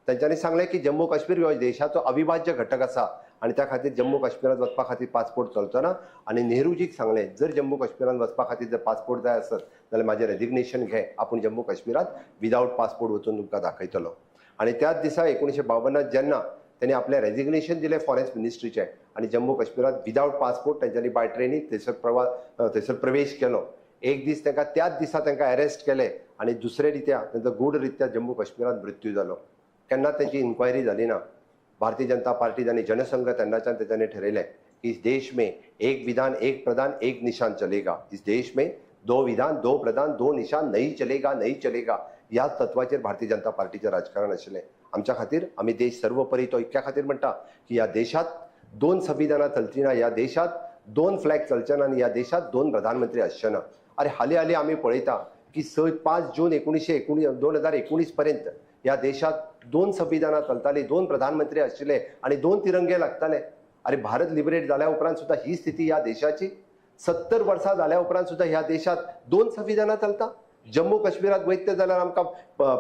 तांच्यांनी सांगलें की जम्मू काश्मीर हो देशाचो अविभाज्य घटक आसा आनी त्या खातीर जम्मू काश्मीरात वचपा खातीर पासपोर्ट चलचो ना. आनी नेहरूजीक सांगलें जर जम्मू काश्मीरात वचपा खातीर जर पासपोर्ट जाय आसत जाल्यार म्हाजें रेजिग्नेशन घे, आपूण जम्मू काश्मीरात विदावट पासपोर्ट वचून तुमकां दाखयतलो. आनी त्याच दिसा 1952 जेन्ना त्यांनी आपलें रेजिग्नेशन दिलें फॉरेन मिनिस्ट्रीचें आनी जम्मू काश्मीरात विदावट पासपोर्ट तेंच्यांनी बाय ट्रेनी थंयसर थंयसर प्रवेश केलो. एक दीस तांकां त्याच दिसा तांकां अरेस्ट केले आनी दुसरे रित्या तेंचो गूढ रित्या जम्मू काश्मीरात मृत्यू जालो. केन्ना तेंची इन्क्वायरी जाली ना. भारतीय जनता पार्टी आनी जनसंघ तेन्नाच्यान तेंच्यांनी ठरयलें की इस देश में एक विधान, एक प्रधान, एक निशान चलेगा. इस देश में दो विधान, दो प्रधान, दो निशान नहीं चलेगा, नहीं चलेगा. ह्याच तत्वाचेर भारतीय जनता पार्टीचें राजकारण आशिल्लें. आमच्या खातीर आमी देश सर्वोपरी तो इतक्या खातीर म्हणटा की ह्या देशांत 2 संविधानां चलची ना, ह्या देशांत 2 फ्लॅग चलचे ना आनी ह्या देशांत 2 प्रधानमंत्री आसचे ना. अरे हालीं हालीं आमी पळयता की 5 जून 2019 पर्यंत ह्या देशांत 2 संविधानां चलतालीं, 2 प्रधानमंत्री आशिल्ले आनी 2 तिरंगे लागताले. अरे भारत लिबरेट जाल्या उपरांत सुद्दां ही स्थिती ह्या देशाची. 70 वर्सां जाल्या उपरांत सुद्दां ह्या देशांत 2 संविधानां चलता. जम्मू काश्मीरात वयतले जाल्यार आमकां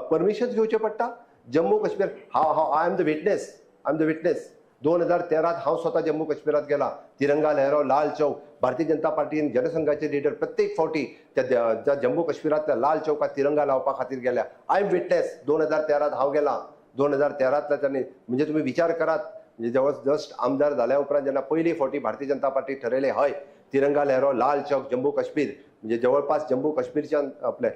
परमिशन घेवचें पडटा. जम्मू काश्मीर हांव हांव I am the witness, I am the witness. 2013 हांव स्वता जम्मू काश्मीरात गेला. तिरंगा लहराव, लाल चौक, भारतीय जनता पार्टी आनी जनसंघाचे लिडर प्रत्येक फावटी त्या जम्मू काश्मीरांतल्या लाल चौकात तिरंगा लावपा खातीर गेल्या. I am witness. 2013 हांव गेला. 2013 त्यांनी म्हणजे तुम्ही विचार करात, म्हणजे जवळ जस्ट आमदार जाल्या उपरांत जेन्ना पयली फावटी भारतीय जनता पार्टी ठरयलें हय तिरंगा लहराव, लाल चौक, जम्मू काश्मीर म्हणजे जवळपास जम्मू काश्मीरच्यान आपले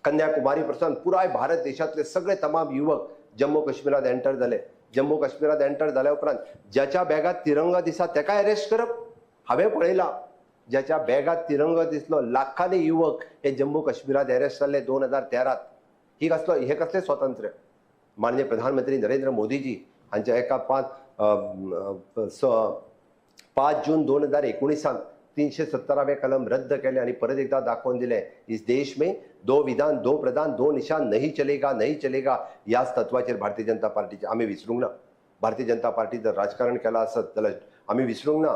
कन्याकुमारी पासून पुराय भारत देशांतले सगळे तमाम युवक जम्मू काश्मीरात एंटर जाले. जम्मू काश्मीरात एंटर जाल्या उपरांत ज्याच्या बॅगात तिरंगा दिसा तेका अरेस्ट करप. हांवें पळयला ज्याच्या बॅगात तिरंगा दिसलो लाखांनी युवक हे जम्मू काश्मीरात अरेस्ट जाल्ले 2013. ही कसलो हे कसलें स्वातंत्र्य? माननीय प्रधानमंत्री नरेंद्र मोदीजी हांच्या एका 5 जून 2019 370वें कलम रद्द केले आणि परत एकदा दाखवून दिले, इस देश में 2 विधान 2 प्रधान 2 निशान नहीं चलेगा, नहीं चलेगा. याच तत्वाचेर भारतीय जनता पार्टीचे आमी विसरूंक ना. भारतीय जनता पार्टी जर राजकारण केलां आसत जाल्यार आमी विसरूंक ना.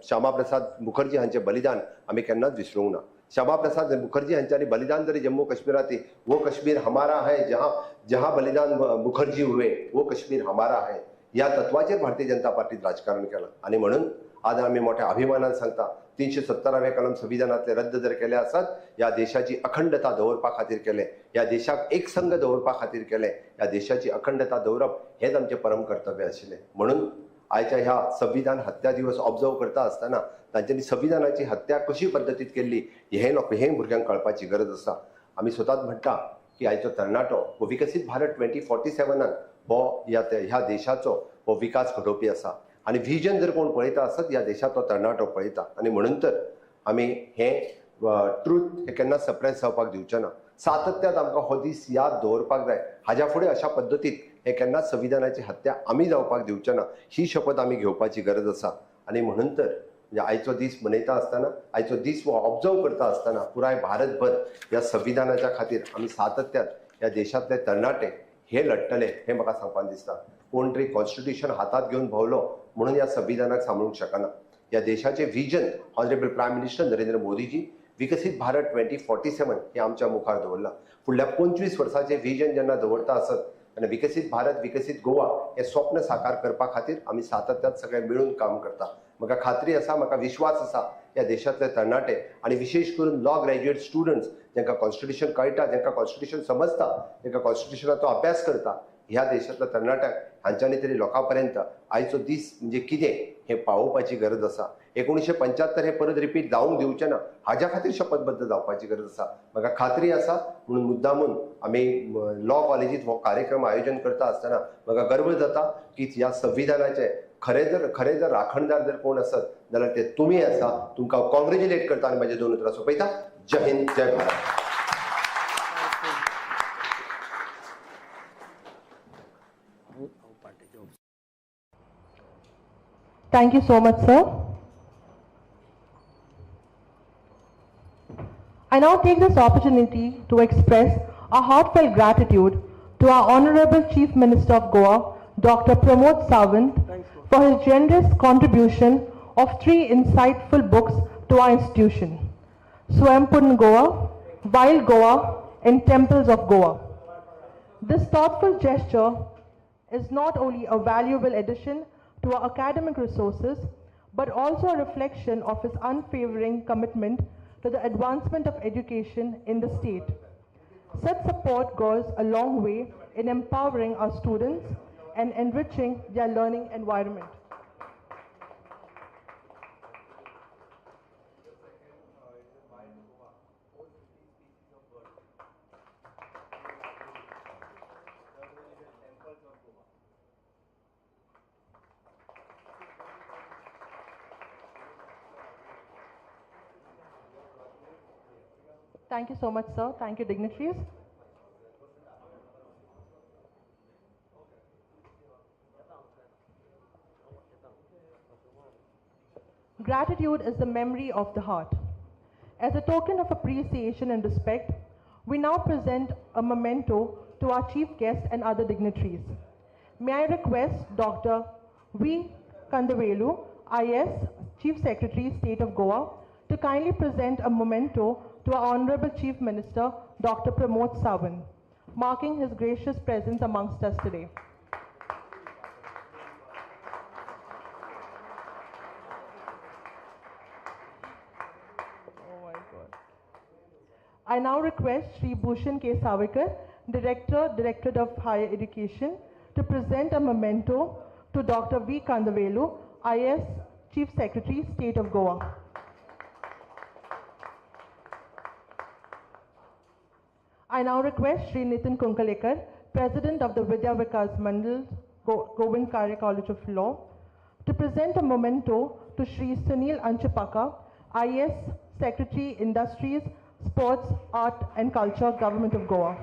श्यामाप्रसाद मुखर्जी हांचें बलिदान आमी केन्नाच विसरूंक ना. श्यामाप्रसाद मुखर्जी हांच्यांनी बलिदान जरी जम्मू काश्मीरांत, वो कश्मीर हमारा है, जहां जहां बलिदान मुखर्जी हुए वो कश्मीर हमारा है, ह्या तत्वाचेर भारतीय जनता पार्टीत राजकारण केलां. आनी म्हणून आज आमी मोठ्या अभिमानान सांगता 370वें कलम संविधानांतले रद्द जर केले आसत, ह्या देशाची अखंडता दवरपा खातीर केले, ह्या देशाक एकसंघ दवरपा खातीर केले. ह्या देशाची अखंडता दवरप हेच आमचें परम कर्तव्य आशिल्लें. म्हणून आयच्या ह्या संविधान हत्या दिवस ऑब्जर्व करता आसतना तांच्यांनी संविधानाची हत्या कशी पद्दतीत केल्ली हें लोक हें भुरग्यांक कळपाची गरज आसा. आमी स्वताच म्हणटा की आयचो तरणाटो हो विकसीत भारत 2047 हो ह्या देशाचो हो विकास घडोवपी आसा. आनी विजन जर कोण पळयता आसत ह्या देशाचो तरणाटो पळयता. आनी म्हणून तर आमी हें ट्रूथ हे केन्ना सप्रेस जावपाक दिवचें ना. सातत्यात आमकां हो दीस याद दवरपाक जाय. हाज्या फुडें अशा पद्दतीत हे केन्नाच संविधानाची हत्या आमी जावपाक दिवचे ना ही शपथ आमी घेवपाची गरज आसा. आनी म्हणून तर म्हणजे आयचो दीस मनयता आसतना, आयचो दीस हो ऑब्जर्व करता आसतना पुराय भारतभर ह्या संविधानाच्या खातीर आमी सातत्यात ह्या देशांतले तरणाटे हे लढटले हें म्हाका सांगपाक दिसता. कोण तरी कॉन्स्टिट्युशन हातात घेवन भोंवलो म्हणून ह्या संविधानाक सांबाळूंक शकना. ह्या देशाचें vision honourable prime minister Narendra Modiji विकसीत भारत 2047 हे आमच्या मुखार दवरलां. फुडल्या 25 वर्साचें विजन जेन्ना दवरता आसत आनी विकसीत भारत विकसीत गोवा हे स्वप्न साकार करपा खातीर आमी सातत्यात सगळे मेळून काम करता. म्हाका खात्री आसा, म्हाका विश्वास आसा ह्या देशांतले तरणाटे आनी विशेश करून लॉ ग्रॅज्युएट स्टुडंट्स जांकां कॉन्स्टिट्युशन कळटा, जांकां कॉन्स्टिट्युशन समजता, जांकां कॉन्स्टिट्युशनाचो अभ्यास करता, ह्या देशांतल्या तरणाट्यांक हांच्यांनी तरी लोकां पर्यंत आयचो दीस म्हणजे कितें हें पावोवपाची गरज आसा. 1975 हे परत रिपीट जावंक दिवचें ना हाज्या खातीर शपथबद्ध जावपाची गरज आसा. म्हाका खात्री आसा. म्हणून मुद्दामून आमी लॉ कॉलेजीत हो कार्यक्रम आयोजन करता आसतना म्हाका गर्व जाता की ह्या संविधानाचे खरे जर राखणदार जर कोण आसत जाल्यार ते तुमी आसा. तुमकां कॉंग्रेच्युलेट करता आनी म्हाजे 2 उतरां सोंपयता. जय हिंद, जय Bharat. Thank you so much, sir. I now take this opportunity to express our heartfelt gratitude to our Honorable Chief Minister of Goa, Dr. Pramod Sawant, for his generous contribution of 3 insightful books to our institution, Swampurna Goa, Wild Goa, and Temples of Goa. This thoughtful gesture is not only a valuable addition to our academic resources, but also a reflection of his unwavering commitment to the advancement of education in the state. Such support goes a long way in empowering our students and enriching their learning environment. Thank you so much, sir. Thank you, dignitaries. Gratitude is the memory of the heart. As a token of appreciation and respect, we now present a memento to our chief guest and other dignitaries. May I request Dr. V. Kandavelu, IS, Chief Secretary, State of Goa, to kindly present a memento to our Honorable Chief Minister, Dr. Pramod Sawant, marking his gracious presence amongst us today. Oh my God. I now request Shri Bhushan K. Savikar, Director, Directorate of Higher Education, to present a memento to Dr. V. Kandavelu, IS, Chief Secretary, State of Goa. I now request Shri Nitin Kunkalekar, President of the Vidya Vikas Mandal, Govind Kare College of Law, to present a memento to Shri Sunil Anchipaka, IAS, Secretary, Industries, Sports, Art and Culture, Government of Goa.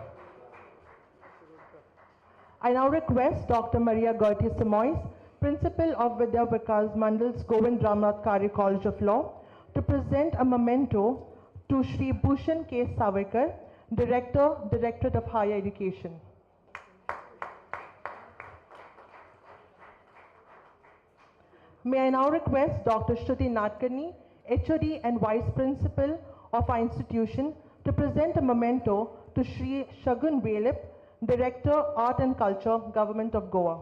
I now request Dr. Maria Gertie Simoes, Principal of Vidya Vikas Mandal's Govind Ramnath Kare College of Law, to present a memento to Shri Bhushan K. Savarkar, Director, Directorate of Higher Education. May I now request Dr. Shruti Nadkarni, HOD and Vice Principal of our institution, to present a memento to Shri Shagun Velip, Director, Art and Culture, Government of Goa.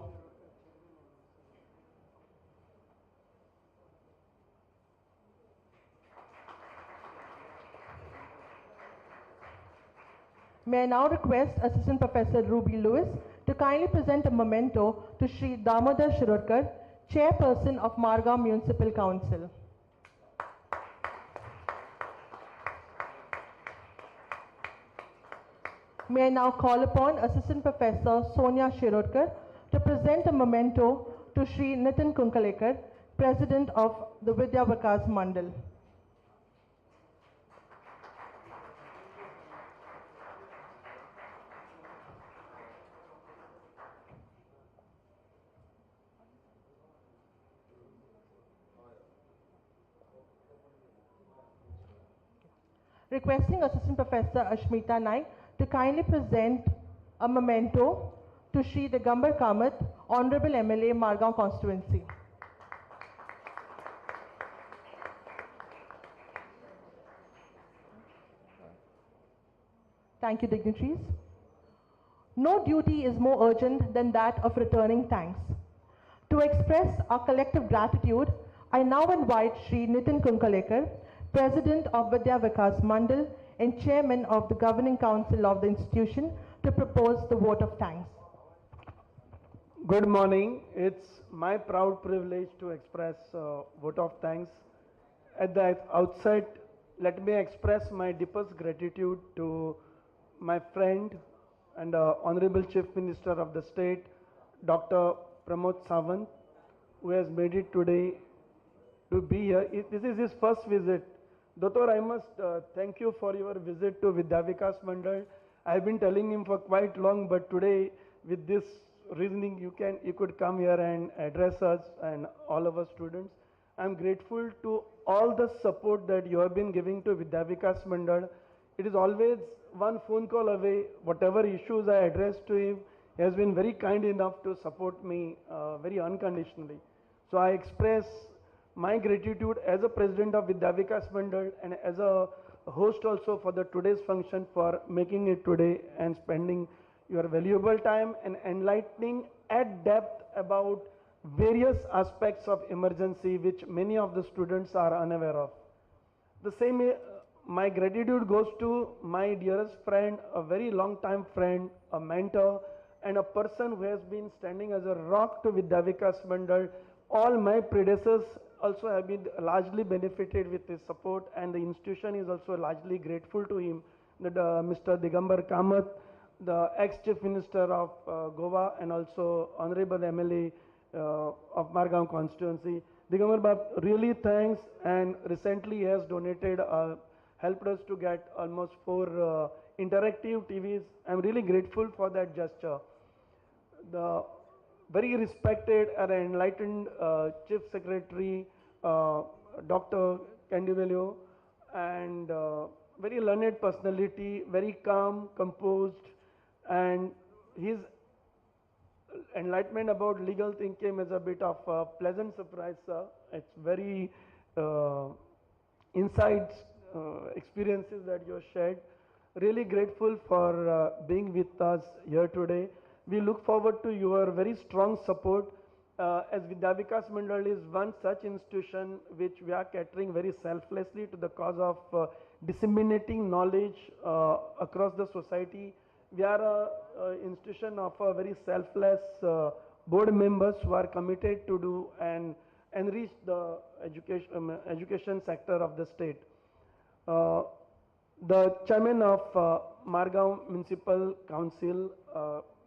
May I now request Assistant Professor Ruby Lewis to kindly present a memento to Shri Damodar Shirodkar, Chairperson of Margao Municipal Council. May I now call upon Assistant Professor Sonia Shirodkar to present a memento to Shri Nitin Kunkalekar, President of the Vidya Vikas Mandal. Requesting Assistant Professor Ashmita Naik to kindly present a memento to Shri Digambar Kamath, Honorable MLA, Margao Constituency. Thank you, dignitaries. No duty is more urgent than that of returning thanks. To express our collective gratitude, I now invite Shri Nitin Kunkalekar, President of Vidya Vikas Mandal and Chairman of the Governing Council of the institution, to propose the vote of thanks. Good morning. It's my proud privilege to express vote of thanks. At the outset, let me express my deepest gratitude to my friend and Honorable Chief Minister of the state, Dr. Pramod Sawant, who has made it today to be here. This is his first visit. Doctor, I must thank you for your visit to Vidya Vikas Mandal. I've been telling him for quite long, but today with this reasoning, you could come here and address us and all of us students. I'm grateful to all the support that you have been giving to Vidya Vikas Mandal. It is always one phone call away. Whatever issues I address to him, he has been very kind enough to support me very unconditionally. So I express my gratitude as a president of Vidya Vikas Mandal and as a host also for the today's function for making it today and spending your valuable time and enlightening at depth about various aspects of emergency which many of the students are unaware of. The same, my gratitude goes to my dearest friend, a very long time friend, a mentor, and a person who has been standing as a rock to Vidya Vikas Mandal. All my predecessors also have been largely benefited with his support, and the institution is also largely grateful to him. That Mr. Digambar Kamath, the ex-chief minister of Goa and also honorable MLA of Margao constituency. Digambar Bab, really thanks, and recently he has donated, helped us to get almost 4 interactive TVs. I'm really grateful for that gesture. The very respected and enlightened Chief Secretary, Dr. Kandivelu, and very learned personality, very calm, composed, and his enlightenment about legal thing came as a bit of a pleasant surprise, sir. It's very insights, experiences that you shared. Really grateful for being with us here today. We look forward to your very strong support as Vidya Vikas Mandal is one such institution which we are catering very selflessly to the cause of disseminating knowledge across the society. We are an institution of a very selfless board members who are committed to do and enrich the education sector of the state. The chairman of Margao Municipal Council,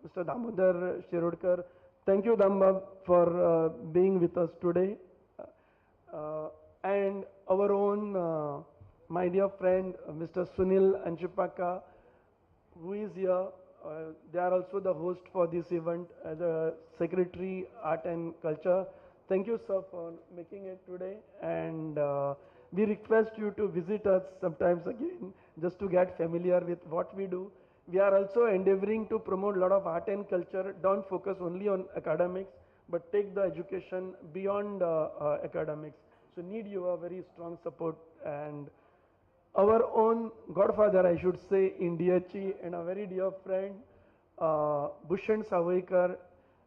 Mr. Damodar Shirodkar, Thank you, Dambab, for being with us today. And our own, my dear friend, Mr. Sunil Anjupaka, who is here. They are also the host for this event as a Secretary, Art and Culture. Thank you, sir, for making it today. And we request you to visit us sometimes again, just to get familiar with what we do. We are also endeavoring to promote a lot of art and culture. Don't focus only on academics, but take the education beyond academics. So need your very strong support. And our own godfather, I should say, in DHE, and a very dear friend, Bhushan Savaikar.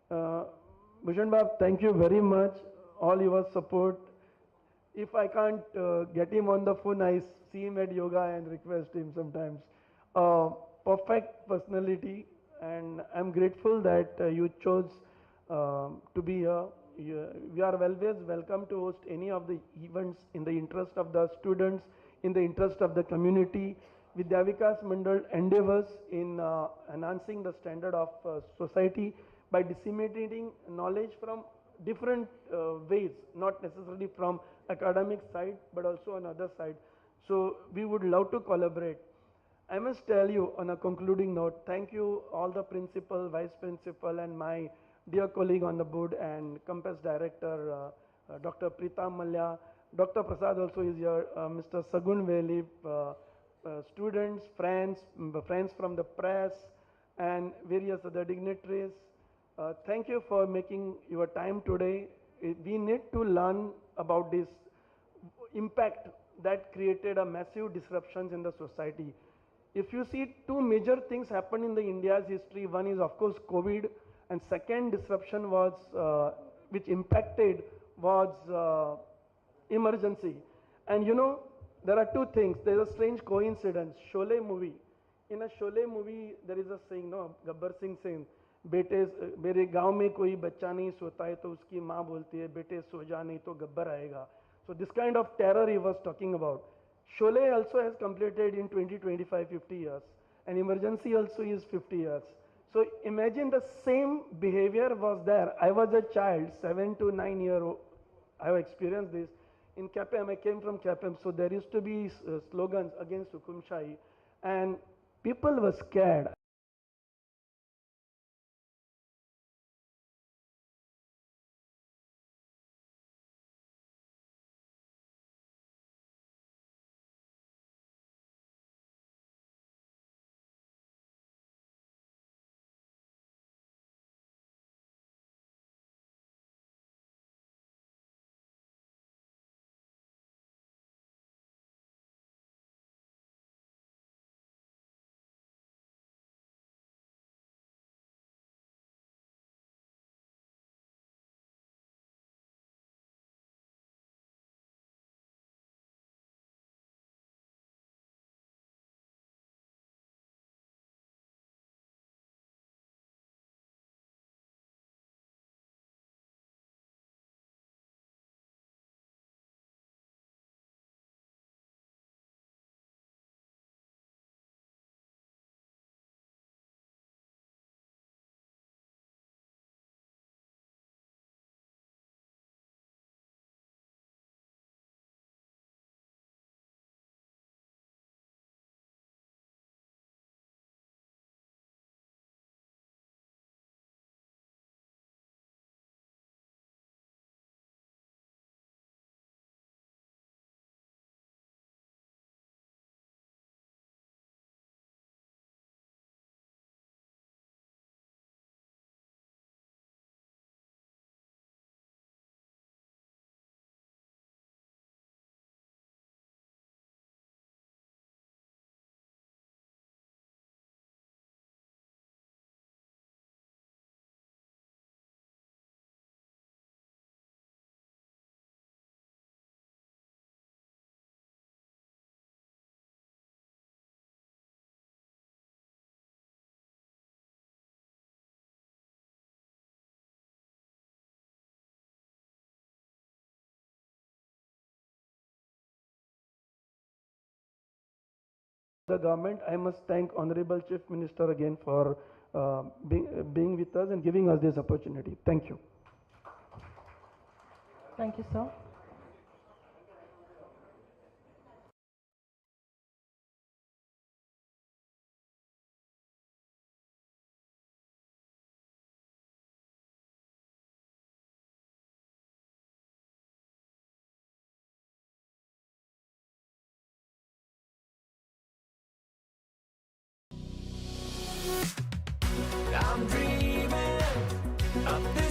Bhushan Bab, thank you very much, all your support. If I can't get him on the phone, I see him at yoga and request him sometimes. Perfect personality, and I'm grateful that you chose to be here. We are always welcome to host any of the events in the interest of the students, in the interest of the community. Vidya Vikas Mandal endeavors in enhancing the standard of society by disseminating knowledge from different ways, not necessarily from academic side, but also on other side. So we would love to collaborate. I must tell you on a concluding note, thank you all the principal, vice principal, and my dear colleague on the board and campus director, Dr. Preeta Mallya. Dr. Prasad also is here, Mr. Sagun Velip, students, friends, friends from the press, and various other dignitaries. Thank you for making your time today. We need to learn about this impact that created a massive disruptions in the society. If you see, two major things happened in the India's history. One is, of course, COVID, and second disruption was, which impacted was emergency. And you know, there are two things. There is a strange coincidence. Sholay movie. In a Sholay movie, there is a saying, no, Gabbar Singh saying, बेटे मेरे गांव में कोई बच्चा नहीं सोता है तो उसकी माँ बोलती है बेटे सो जा नहीं तो गब्बर आएगा. So this kind of terror he was talking about. Sholay also has completed in 2025 50 years, and emergency also is 50 years. So imagine the same behavior was there. I was a child, 7 to 9 year old. I have experienced this. In Quepem, I came from Quepem, so there used to be slogans against Hukumshahi, and people were scared. The government, I must thank Honorable Chief Minister again for being with us and giving us this opportunity. Thank you. Thank you, sir. I'm dreaming of this.